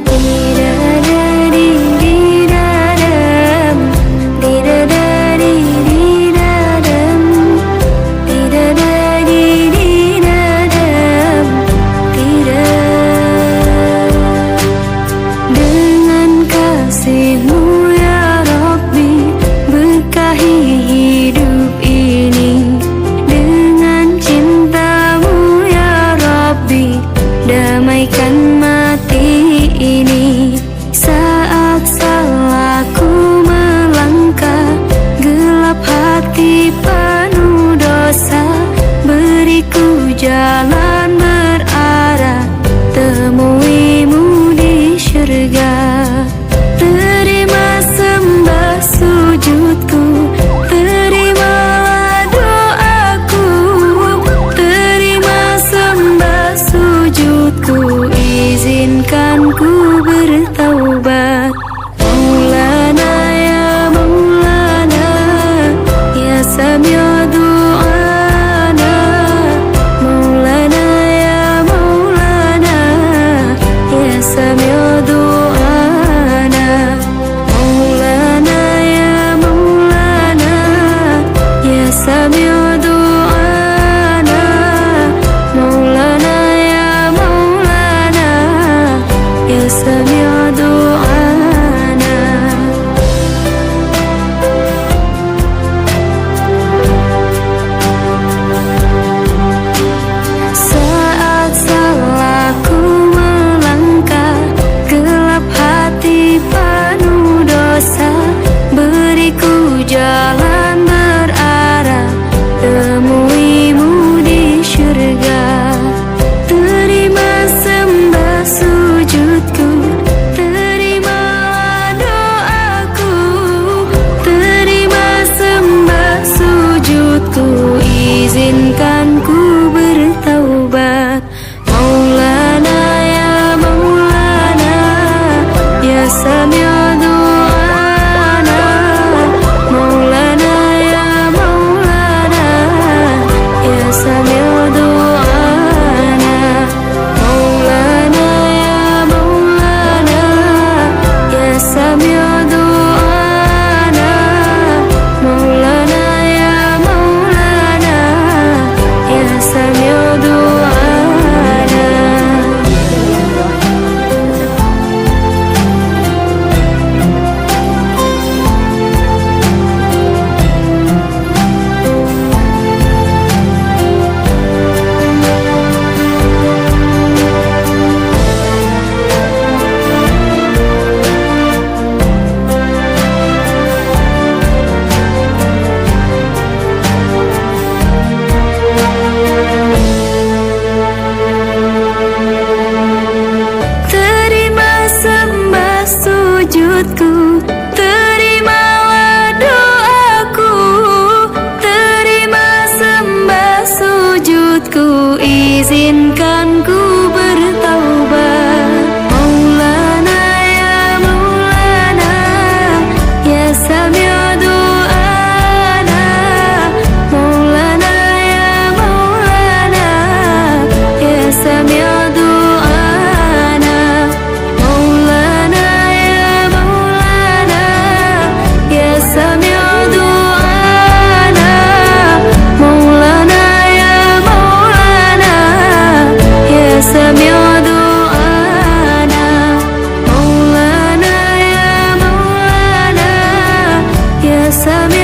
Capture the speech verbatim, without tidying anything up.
Bidadari bidadam, bidadari bidadam, bidadari bidadam, tidak. Dengan kasih-Mu, ya Rabbi, berkahi hidup ini. Dengan cinta-Mu, ya Rabbi, damaikan mati ini. Saat salahku melangkah, gelap hati penuh dosa, beriku jalan berarah, temui-Mu di syurga. Terima sembah sujudku, terimalah doaku, terima sembah sujudku, izinkan ku bertaubat. Maulana ya Maulana, ya Sami'u du'ana. Maulana ya Maulana, ya Sami'u du'ana. Maulana ya Maulana, ya Sami'u du'ana. Maulana ya Maulana, ya Sami'u du'ana. Saat salahku melangkah, gelap hati penuh dosa, beriku jalan berarah, temui-Mu di syurga. Terima sembah sujudku, terima doaku, terima sembah sujudku, izinkan ku bertaubat. Maulana ya Maulana, ya Sami'u du'ana. Maulana ya Maulana, ya Sami'u du'ana. Maulana ya Maulana, ya Sami'u du'ana. Maulana ya Maulana, ya Sami'u du'ana. Terima sembah sujudku, terimalah doaku, terima sembah sujudku, izinkan ku bertaubat. Maulana ya Maulana, ya Sami'u du'ana. Maulana ya Maulana, ya Sami'u du'ana. Maulana ya Maulana, ya Sami'u du'ana. Maulana ya Maulana, ya Sami'u du'ana. Maulana ya Maulana, ya Sami'u